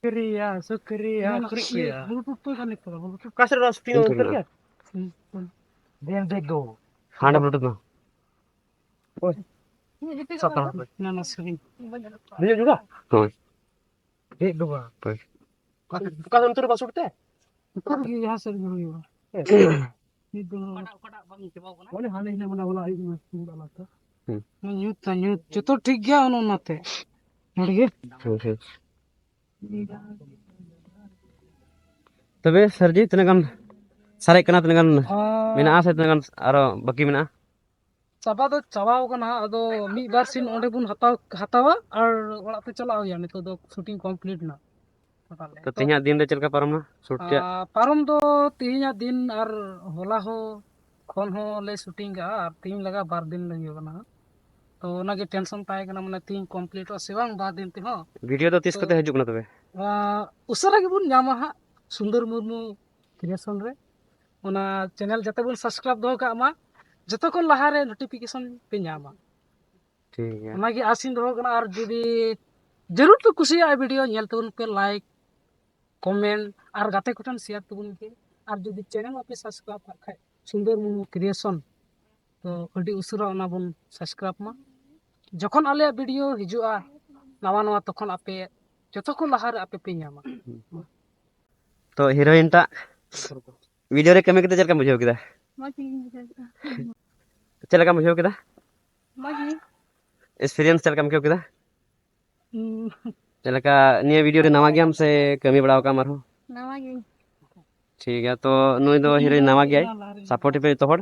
ᱥᱩᱠᱨᱤᱭᱟ, ᱥᱩᱠᱨᱤᱭᱟ, ᱥᱩᱠᱨᱤᱭᱟ᱾ Bluetooth ᱛᱚ ᱠᱟᱱᱮᱠᱴ ᱠᱚᱨᱟ, Bluetooth᱾ ᱚᱠᱟ ᱥᱮᱫ ᱨᱮ ᱥᱩᱴᱤᱝ ᱤᱧ ᱩᱛᱟᱹᱨ ᱴᱷᱮᱱ ᱜᱮᱭᱟ? ᱦᱟᱸᱰᱮ Bluetooth ᱢᱟ᱾ ᱦᱳᱭ᱾ ᱥᱟᱛᱟᱢ ᱦᱟᱯᱮ᱾ ᱱᱟ, ᱱᱟ, ᱥᱟᱺᱜᱤᱧ᱾ ᱵᱩᱡᱷᱟᱹᱣ ᱡᱩᱫᱟ? ᱦᱳᱭ᱾ ᱦᱮᱡ ᱫᱚ ᱵᱟᱝ᱾ ᱦᱳᱭ᱾ ᱚᱠᱟ ᱥᱮᱫ, ᱚᱠᱟ ᱥᱮᱫ ᱩᱛᱟᱹᱨ ᱵᱟᱝ ᱥᱩᱴ ᱛᱮ? ᱩᱛᱟᱹᱨ ᱜᱮ ᱡᱟᱦᱟᱸ ᱥᱮᱫ ᱜᱮ ᱦᱩᱭᱩᱜᱼᱟ᱾ ᱦᱮᱸ᱾ ᱢᱤᱫ ᱫᱚ ᱚᱠᱟᱴᱟᱜ, ᱚᱠᱟᱴᱟᱜ ᱵᱟᱝ ᱪᱟᱵᱟᱣ ᱠᱟᱱᱟ? ᱚᱱᱮ ᱦᱟᱱᱮ ᱦᱤᱱᱟᱹ ᱢᱟᱱᱮ ᱦᱚᱞᱟ ᱟᱹᱭᱩᱵ ᱢᱟ ᱥᱩᱴ ᱟᱞᱟᱜᱽ ᱛᱮ᱾ ᱦᱩᱸ᱾ ᱧᱩᱛ ᱛᱟ ᱧᱩᱛ, ᱡᱚᱛᱚ ᱴᱷᱤᱠ ᱜᱮᱭᱟ ᱚᱱᱮ ᱚᱱᱟᱛᱮ᱾ ᱱᱚᱰᱮ ᱜᱮ᱾ ᱦᱳᱭ, ᱦᱳᱭ᱾ ᱛᱚᱵᱮ ᱥᱟᱨ ᱡᱤ, ᱛᱤᱱᱟᱹᱜ ᱜᱟᱱ ᱥᱟᱨᱮᱡ ᱠᱟᱱᱟ, ᱛᱤᱱᱟᱹᱜ ᱜᱟᱱ ᱟᱨ ᱢᱮᱱᱟᱜᱼᱟ ᱥᱮ ᱛᱤᱱᱟᱹᱜ ᱜᱟᱱ ᱟᱨᱚ ᱵᱟᱹᱠᱤ ᱢᱮᱱᱟᱜᱼᱟ? ᱪᱟᱵᱟ ᱫᱚ ᱪᱟᱵᱟᱣ ᱠᱟᱱᱟ, ᱟᱫᱚ ᱢᱤᱫ ᱵᱟᱨ ᱥᱤᱱ ᱚᱸᱰᱮ ᱵᱚᱱ ᱦᱟᱛᱟᱣ, ᱦᱟᱛᱟᱣᱟ ᱟᱨ ᱚᱲᱟᱜ ᱛᱮ ᱪᱟᱞᱟᱜ ᱦᱩᱭᱩᱜᱼᱟ᱾ ᱱᱤᱛᱚᱜ ᱫᱚ ᱥᱩᱴᱤᱝ ᱠᱚᱢᱯᱞᱤᱴ ᱮᱱᱟ᱾ ᱛᱚ ᱛᱮᱦᱮᱧᱟᱜ ᱫᱤᱱ ᱫᱚ ᱪᱮᱫ ᱞᱮᱠᱟ ᱯᱟᱨᱚᱢ ᱱᱟ ᱥᱩᱴ ᱨᱮᱭᱟᱜ? ᱟᱨ ᱯᱟᱨᱚᱢ ᱫᱚ ᱛᱮᱦᱮᱧᱟᱜ ᱫᱤᱱ ᱟᱨ ᱦᱚᱞᱟ ᱦᱚᱸ ᱠᱷᱚᱱ ᱦᱚᱸ ᱞᱮ ᱥᱩᱴᱤᱝ ᱠᱟᱜᱼᱟ ᱟᱨ ᱛᱮᱦᱮᱧ ᱞᱟᱜᱟ ᱵᱟᱨ ᱫᱤᱱ ᱞᱮ ᱦᱩᱭᱩᱜ ᱠᱟᱱᱟ ᱦᱟᱸᱜ᱾ ᱛᱚ ᱚᱱᱟᱜᱮ ᱴᱮᱱᱥᱚᱱ ᱛᱟᱦᱮᱸ ᱠᱟᱱᱟ, ᱢᱟᱱᱮ ᱛᱮᱦᱮᱧ ᱠᱚᱢᱯᱞᱤᱴᱚᱜᱼᱟ ᱥᱮ ᱵᱟᱝ ᱵᱟᱨ ᱫᱤᱱ ᱛᱮᱦᱚᱸ᱾ ᱵᱷᱤᱰᱤᱭᱳ ᱫᱚ ᱛᱤᱥ ᱛᱚ, ᱠᱚᱛᱮ ᱦᱤᱡᱩᱜ ᱠᱟᱱᱟ ᱛᱚᱵᱮ? ᱟᱸ, ᱩᱥᱟᱹᱨᱟ ᱜᱮᱵᱚᱱ ᱧᱟᱢᱟ ᱦᱟᱸᱜ᱾ ᱥᱩᱱᱫᱚᱨ ᱢᱩᱨᱢᱩ ᱠᱨᱤᱭᱮᱥᱚᱱ ᱨᱮ᱾ ᱚᱱᱟ ᱪᱮᱱᱮᱞ ᱡᱟᱛᱮ ᱵᱚᱱ ᱥᱟᱵᱥᱠᱨᱟᱭᱤᱵ ᱫᱚᱦᱚ ᱠᱟᱜ ᱢᱟ, ᱡᱚᱛᱚ ᱠᱷᱚᱱ ᱞᱟᱦᱟᱨᱮ ᱱᱳᱴᱤᱯᱷᱤᱠᱮᱥᱚᱱ ᱯᱮ ᱧᱟᱢᱟ᱾ ᱴᱷᱤᱠ ᱜᱮᱭᱟ᱾ ᱚᱱᱟᱜᱮ ᱟᱥᱤᱧ ᱫᱚᱦᱚ ᱠᱟᱱᱟ᱾ ᱟᱨ ᱡᱩᱫᱤ ᱡᱟᱹᱨᱩᱲ ᱯᱮ ᱠᱩᱥᱤᱭᱟᱜᱼᱟ ᱵᱷᱤᱰᱤᱭᱳ, ᱧᱮᱞ ᱛᱟᱵᱚᱱ ᱯᱮ, ᱞᱟᱭᱤᱠ, ᱠᱚᱢᱮᱱᱴ ᱟᱨ ᱜᱟᱛᱮ ᱠᱚᱴᱷᱮᱱ ᱥᱮᱭᱟᱨ ᱛᱟᱵᱚᱱ ᱯᱮ᱾ ᱟᱨ ᱡᱩᱫᱤ ᱪᱮᱱᱮᱞ ᱵᱟᱯᱮ ᱥᱟᱵᱥᱠᱨᱟᱭᱤᱵ ᱠᱟᱜ ᱠᱷᱟᱡ, ᱥᱩᱱᱫᱚᱨ ᱢᱩᱨᱢᱩ ᱠᱨᱤᱭᱮᱥᱚᱱ, ᱛᱚ ᱟᱹᱰᱤ ᱩᱥᱟᱹᱨᱟ ᱚᱱᱟ ᱵᱚᱱ ᱥᱟᱵᱥᱠᱨᱟᱭᱤᱵ ᱢᱟ᱾ ᱡᱚᱠᱷᱚᱱ ᱟᱞᱮᱭᱟᱜ ᱵᱷᱤᱰᱤᱭᱳ ᱦᱤᱡᱩᱜᱼᱟ ᱱᱟᱣᱟ ᱱᱟᱣᱟ, ᱛᱚᱠᱷᱚᱱ ᱟᱯᱮ ᱡᱚᱛᱚ ᱠᱷᱚᱱ ᱞᱟᱦᱟᱨᱮ ᱟᱯᱮ ᱯᱮ ᱧᱟᱢᱟ᱾ ᱛᱚ ᱦᱤᱨᱳᱭᱤᱱ ᱴᱟᱜ ᱵᱷᱤᱰᱤᱭᱳ ᱨᱮ ᱠᱟᱹᱢᱤ ᱠᱟᱛᱮ ᱪᱮᱫ ᱞᱮᱠᱟᱢ ᱵᱩᱡᱷᱟᱹᱣ ᱠᱮᱫᱟ? ᱢᱚᱡᱽ ᱜᱮᱧ ᱵᱩᱡᱷᱟᱹᱣ ᱠᱮᱫᱟ᱾ ᱪᱮᱫ ᱞᱮᱠᱟᱢ ᱵᱩᱡᱷᱟᱹᱣ ᱠᱮᱫᱟ? ᱢᱚᱡᱽ ᱜᱮ᱾ ᱮᱠᱥᱯᱤᱨᱤᱭᱮᱱᱥ ᱪᱮᱫ ᱞᱮᱠᱟᱢ ᱟᱹᱭᱠᱟᱹᱣ ᱠᱮᱫᱟ? ᱦᱩᱸ᱾ ᱪᱮᱫ ᱞᱮᱠᱟ, ᱱᱤᱭᱟᱹ ᱵᱷᱤᱰᱤᱭᱳ ᱨᱮ ᱱᱟᱣᱟ ᱜᱮᱭᱟᱢ ᱥᱮ ᱠᱟᱹᱢᱤ ᱵᱟᱲᱟ ᱟᱠᱟᱫᱟᱢ ᱟᱨᱦᱚᱸ? ᱱᱟᱣᱟ ᱜᱤᱧ᱾ ᱴᱷᱤᱠ ᱜᱮᱭᱟ, ᱛᱚ ᱱᱩᱭ ᱫᱚ ᱦᱤᱨᱳᱭᱤᱱ ᱱᱟᱣᱟ ᱜᱮᱭᱟᱭ, ᱥᱟᱯᱳᱨᱴ ᱯᱮ ᱡᱚᱛᱚ ᱦᱚᱲ᱾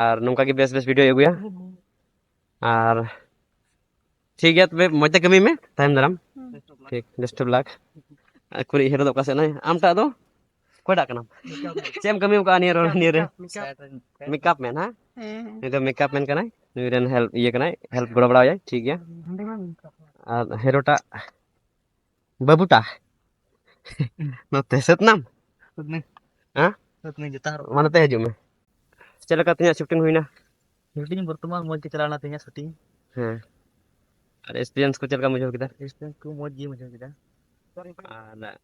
ᱟᱨ ᱱᱚᱝᱠᱟ ᱜᱮ ᱵᱮᱥ ᱵᱮᱥ ᱵᱷᱤᱰᱤᱭᱳᱭ ᱟᱹᱜᱩᱭᱟ᱾ ᱟᱨ ᱴᱷᱤᱠ ᱜᱮᱭᱟ, ᱛᱚᱵᱮ ᱢᱚᱡᱽ ᱛᱮ ᱠᱟᱹᱢᱤ ᱢᱮ ᱛᱟᱭᱚᱢ ᱫᱟᱨᱟᱢ᱾ ᱦᱩᱸ᱾ ᱴᱷᱤᱠ, best of luck᱾ ᱟᱨ ᱠᱩᱲᱤ ᱦᱤᱨᱳ ᱫᱚ ᱚᱠᱟ ᱥᱮᱫ ᱱᱟᱭ? ᱟᱢᱴᱟᱜ ᱫᱚ ᱚᱠᱚᱭᱴᱟᱜ ᱠᱟᱱᱟᱢ? ᱪᱮᱫ ᱮᱢ ᱠᱟᱹᱢᱤ ᱟᱠᱟᱫᱼᱟ ᱱᱤᱭᱟᱹ ᱨᱚᱲ, ᱱᱤᱭᱟᱹ ᱨᱮ? ᱢᱮᱠᱟᱯ ᱢᱮᱱ, ᱦᱮᱸ? ᱦᱮᱸ, ᱦᱮᱸ᱾ ᱱᱩᱭ ᱫᱚ ᱢᱮᱠᱟᱯ ᱢᱮᱱ ᱠᱟᱱᱟᱭ, ᱱᱩᱭ ᱨᱮᱱ ᱦᱮᱞᱯ, ᱤᱭᱟᱹ ᱠᱟᱱᱟᱭ, ᱦᱮᱞᱯ ᱜᱚᱲᱚ ᱵᱟᱲᱟᱣᱟᱭᱟᱭ, ᱴᱷᱤᱠ ᱜᱮᱭᱟ᱾ ᱟᱨ ᱦᱤᱨᱳᱴᱟᱜ ᱵᱟᱹᱵᱩᱴᱟ ᱱᱚᱛᱮ ᱥᱟᱹᱛ ᱱᱟᱢ? ᱥᱟᱹᱛ ᱱᱟᱹᱧ᱾ ᱦᱮᱸ? ᱥᱟᱹᱛ ᱱᱟᱹᱧ ᱡᱚᱛᱚ ᱦᱚᱲ᱾ ᱢᱟ ᱱᱚᱛᱮ ᱦᱤᱡᱩᱜ ᱢᱮ᱾ ᱪᱮᱫ ᱞᱮᱠᱟ ᱛᱮᱦᱮᱧᱟᱜ ᱥᱩᱴᱤᱝ ᱦᱩᱭᱱᱟ? ᱥᱩᱴᱤᱝ ᱵᱚᱨᱛᱚᱢᱟᱱ ᱢᱚᱡᱽ ᱜᱮ ᱪᱟᱞᱟᱣᱱᱟ ᱛᱮᱦᱮᱧᱟᱜ ᱥᱩᱴᱤᱝ᱾ ᱦᱮᱸ᱾ ᱟᱨ ᱮᱠᱥᱯᱤᱨᱤᱭᱮᱱᱥ ᱠᱚ ᱪᱮᱫ ᱞᱮᱠᱟᱢ ᱵᱩᱡᱷᱟᱹᱣ ᱠᱮᱫᱟ? ᱮᱠᱥᱯᱤᱨᱤᱭᱮᱱᱥ ᱠᱚ ᱢᱚᱡᱽ ᱜᱮᱧ ᱵᱩᱡᱷᱟᱹᱣ ᱠᱮᱫᱟ᱾ ᱟᱨ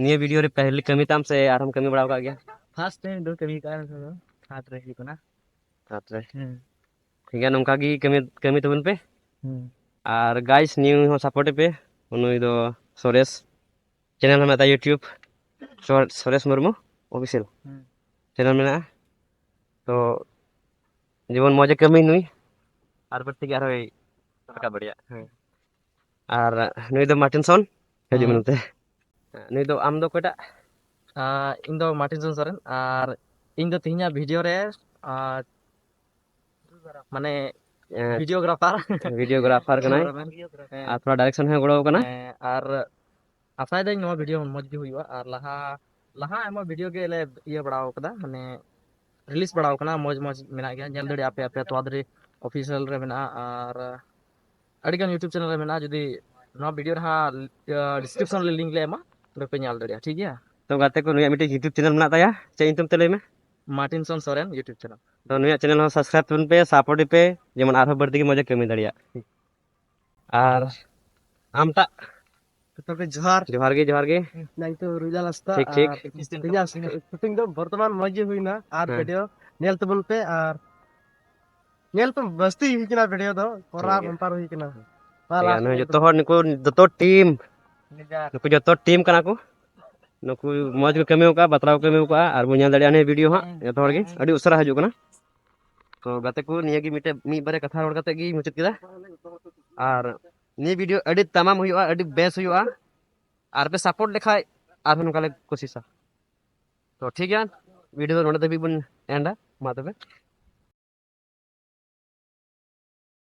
ᱱᱤᱭᱟᱹ ᱵᱷᱤᱰᱤᱭᱳ ᱨᱮ ᱯᱟᱹᱦᱤᱞ ᱠᱟᱹᱢᱤ ᱛᱟᱢ ᱥᱮ ᱟᱨᱦᱚᱸᱢ ᱠᱟᱹᱢᱤ ᱵᱟᱲᱟ ᱟᱠᱟᱫ ᱜᱮᱭᱟ? ᱯᱷᱟᱥᱴ ᱴᱟᱭᱤᱢ ᱫᱚ ᱠᱟᱹᱢᱤ ᱠᱟᱜᱼᱟ, ᱱᱤᱛᱚᱜ ᱫᱚ ᱛᱷᱟᱨᱰ ᱨᱮ ᱦᱩᱭᱩᱜ ᱠᱟᱱᱟ᱾ ᱛᱷᱟᱨᱰ ᱨᱮ᱾ ᱦᱮᱸ᱾ ᱴᱷᱤᱠ ᱜᱮᱭᱟ, ᱱᱚᱝᱠᱟ ᱜᱮ ᱠᱟᱹᱢᱤ, ᱠᱟᱹᱢᱤ ᱛᱟᱵᱚᱱ ᱯᱮ᱾ ᱦᱮᱸ᱾ ᱟᱨ ᱜᱟᱭᱥ, ᱱᱤᱭᱟᱹ ᱦᱚᱸ ᱥᱟᱯᱳᱨᱴ ᱯᱮ᱾ ᱱᱩᱭ ᱫᱚ ᱥᱚᱨᱮᱥ, ᱪᱮᱱᱮᱞ ᱦᱚᱸ ᱢᱮᱱᱟᱜ ᱛᱟᱭᱟ YouTube, ᱥᱚᱨ-, ᱥᱚᱨᱮᱥ ᱢᱩᱨᱢᱩ ᱚᱯᱷᱤᱥᱤᱭᱟᱞ ᱦᱮᱸ᱾ ᱪᱮᱱᱮᱞ ᱢᱮᱱᱟᱜᱼᱟ᱾ ᱛᱚ ᱡᱮᱢᱚᱱ ᱢᱚᱡᱽ ᱮ ᱠᱟᱹᱢᱤ ᱱᱩᱭ, ᱟᱨ ᱵᱟᱹᱲᱛᱤ ᱜᱮ ᱟᱨᱦᱚᱸᱭ ᱨᱟᱠᱟᱵ ᱫᱟᱲᱮᱭᱟᱜ᱾ ᱦᱮᱸ᱾ ᱟᱨ ᱱᱩᱭ ᱫᱚ ᱢᱟᱨᱴᱤᱱᱥᱚᱱ, ᱦᱤᱡᱩᱜ ᱢᱮ ᱦᱮᱸ᱾ ᱱᱚᱛᱮ᱾ ᱱᱩᱭ ᱫᱚ, ᱟᱢ ᱫᱚ ᱚᱠᱚᱭᱴᱟᱜ? ᱟᱨ ᱤᱧ ᱫᱚ ᱢᱟᱨᱴᱤᱱᱥᱚᱱ ᱥᱚᱨᱮᱱ, ᱟᱨ ᱤᱧ ᱫᱚ ᱛᱮᱦᱮᱧᱟᱜ ᱵᱷᱤᱰᱤᱭᱳ ᱨᱮ, ᱟᱨ ᱢᱟᱱᱮ ᱦᱮᱸ᱾ ᱵᱷᱤᱰᱤᱭᱳᱜᱨᱟᱯᱷᱟᱨ᱾ ᱵᱷᱤᱰᱤᱭᱳᱜᱨᱟᱯᱷᱟᱨ ᱠᱟᱱᱟᱭ᱾ ᱦᱮᱸ᱾ ᱟᱨ ᱛᱷᱚᱲᱟ ᱰᱟᱭᱨᱮᱠᱥᱚᱱ ᱦᱚᱸᱭ ᱜᱚᱲᱚ ᱠᱟᱱᱟ᱾ ᱦᱮᱸ, ᱟᱨ ᱟᱥᱟᱭᱮᱫᱟᱹᱧ ᱱᱚᱣᱟ ᱵᱷᱤᱰᱤᱭᱳ ᱢᱚᱡᱽ ᱜᱮ ᱦᱩᱭᱩᱜᱼᱟ᱾ ᱟᱨ ᱞᱟᱦᱟ, ᱞᱟᱦᱟ ᱟᱭᱢᱟ ᱵᱷᱤᱰᱤᱭᱳ ᱜᱮᱞᱮ ᱤᱭᱟᱹ ᱵᱟᱲᱟ ᱟᱠᱟᱫᱟ, ᱢᱟᱱᱮ ᱨᱤᱞᱤᱡᱽ ᱵᱟᱲᱟ ᱟᱠᱟᱱᱟ, ᱢᱚᱡᱽ ᱢᱚᱡᱽ ᱢᱮᱱᱟᱜ ᱜᱮᱭᱟ, ᱧᱮᱞ ᱫᱟᱲᱮᱭᱟᱜᱼᱟ ᱯᱮ, ᱟᱯᱮ ᱛᱚᱣᱟ ᱫᱟᱨᱮ ᱚᱯᱷᱤᱥᱤᱭᱟᱞ ᱨᱮ ᱢᱮᱱᱟᱜᱼᱟ᱾ ᱟᱨ ᱟᱹᱰᱤᱜᱟᱱ YouTube ᱪᱮᱱᱮᱞ ᱨᱮ ᱢᱮᱱᱟᱜᱼᱟ, ᱡᱩᱫᱤ ᱱᱚᱣᱟ ᱵᱷᱤᱰᱤᱭᱳ ᱨᱮ ᱦᱟᱸᱜ, ᱤᱭᱟᱹ, ᱰᱤᱥᱠᱨᱤᱯᱥᱚᱱ ᱨᱮ ᱞᱤᱝᱠ ᱞᱮ ᱮᱢᱟ, ᱚᱸᱰᱮ ᱯᱮ ᱧᱮᱞ ᱫᱟᱲᱮᱭᱟᱜᱼᱟ, ᱴᱷᱤᱠ ᱜᱮᱭᱟ? ᱛᱚ ᱜᱟᱛᱮ ᱠᱚ, ᱱᱩᱭᱟᱜ ᱢᱤᱫᱴᱮᱱ YouTube channel ᱢᱮᱱᱟᱜ ᱛᱟᱭᱟ, ᱪᱮᱫ ᱧᱩᱛᱩᱢ ᱛᱮ ᱞᱟᱹᱭ ᱢᱮ? ᱢᱟᱨᱴᱤᱱᱥᱚᱱ ᱥᱚᱨᱮᱱ YouTube channel᱾ ᱛᱚ ᱱᱩᱭᱟᱜ channel ᱦᱚᱸ subscribe ᱛᱟᱵᱚᱱ ᱯᱮ, support ᱯᱮ, ᱡᱮᱢᱚᱱ ᱟᱨᱦᱚᱸ ᱵᱟᱹᱲᱛᱤ ᱜᱮ ᱢᱚᱡᱽ ᱮ ᱠᱟᱹᱢᱤ ᱫᱟᱲᱮᱭᱟᱜ᱾ ᱟᱨ ᱟᱢᱴᱟᱜ? ᱡᱚᱛᱚ ᱜᱮ ᱡᱚᱦᱟᱨ᱾ ᱡᱚᱦᱟᱨ ᱜᱮ, ᱡᱚᱦᱟᱨ ᱜᱮ᱾ ᱱᱤᱛᱚᱜ ᱨᱩᱭᱞᱟᱞ ᱦᱟᱸᱥᱫᱟ᱾ ᱴᱷᱤᱠ, ᱴᱷᱤᱠ᱾ ᱟᱨ ᱤᱧᱟᱹᱜ shooting ᱫᱚ ᱵᱚᱨᱛᱚᱢᱟᱱ ᱢᱚᱡᱽ ᱜᱮ ᱦᱩᱭᱱᱟ, ᱟᱨ ᱦᱮᱸ᱾ video ᱧᱮᱞ ᱛᱟᱵᱚᱱ ᱯᱮ, ᱟᱨ ᱧᱮᱞ ᱯᱮ, ᱵᱟᱥᱛᱤ ᱦᱩᱭ ᱠᱟᱱᱟ video ᱫᱚ, ᱯᱚᱨᱟ ᱴᱷᱤᱠ ᱜᱮᱭᱟ᱾ ᱵᱟᱢᱯᱟᱨ ᱦᱩᱭ ᱠᱟᱱᱟ᱾ ᱴᱷᱤᱠ ᱜᱮᱭᱟ, ᱱᱩᱭ ᱡᱚᱛᱚ ᱦᱚᱲ, ᱱᱩᱠᱩ ᱡᱚᱛᱚ team, ᱱᱩᱠᱩ ᱡᱚᱛᱚ team ᱠᱟᱱᱟ ᱠᱚ᱾ ᱱᱩᱠᱩ ᱢᱚᱡᱽ ᱠᱚ ᱠᱟᱹᱢᱤ ᱟᱠᱟᱫᱼᱟ, ᱵᱟᱛᱨᱟᱣ ᱠᱚ ᱠᱟᱹᱢᱤ ᱟᱠᱟᱫᱼᱟ, ᱟᱨ ᱵᱚᱱ ᱧᱮᱞ ᱫᱟᱲᱮᱭᱟᱜᱼᱟ ᱱᱤᱭᱟᱹ video ᱦᱟᱸᱜ ᱡᱚᱛᱚ ᱦᱚᱲ ᱜᱮ᱾ ᱟᱹᱰᱤ ᱩᱥᱟᱹᱨᱟ ᱦᱤᱡᱩᱜ ᱠᱟᱱᱟ᱾ ᱛᱚ ᱜᱟᱛᱮ ᱠᱚ, ᱱᱤᱭᱟᱹ ᱜᱮ ᱢᱤᱫᱴᱮᱡ ᱢᱤᱫ ᱵᱟᱨᱭᱟ ᱠᱟᱛᱷᱟ ᱨᱚᱲ ᱠᱟᱛᱮ ᱜᱮ ᱢᱩᱪᱟᱹᱫ ᱠᱮᱫᱟ᱾ ᱟᱨ ᱱᱤᱭᱟᱹ video ᱟᱹᱰᱤ ᱛᱟᱢᱟᱢ ᱦᱩᱭᱩᱜᱼᱟ, ᱟᱹᱰᱤ ᱵᱮᱥ ᱦᱩᱭᱩᱜᱼᱟ, ᱟᱨ ᱯᱮ support ᱞᱮᱠᱷᱟᱡ ᱟᱨᱦᱚᱸ ᱱᱚᱝᱠᱟ ᱞᱮ ᱠᱩᱥᱤᱥᱟ᱾ ᱛᱚ ᱴᱷᱤᱠ ᱜᱮᱭᱟ, video ᱫᱚ ᱱᱚᱰᱮ ᱫᱷᱟᱹᱵᱤᱡ ᱵᱚᱱ ᱮᱱᱰᱟ᱾ ᱢᱟ ᱛᱚᱵᱮ᱾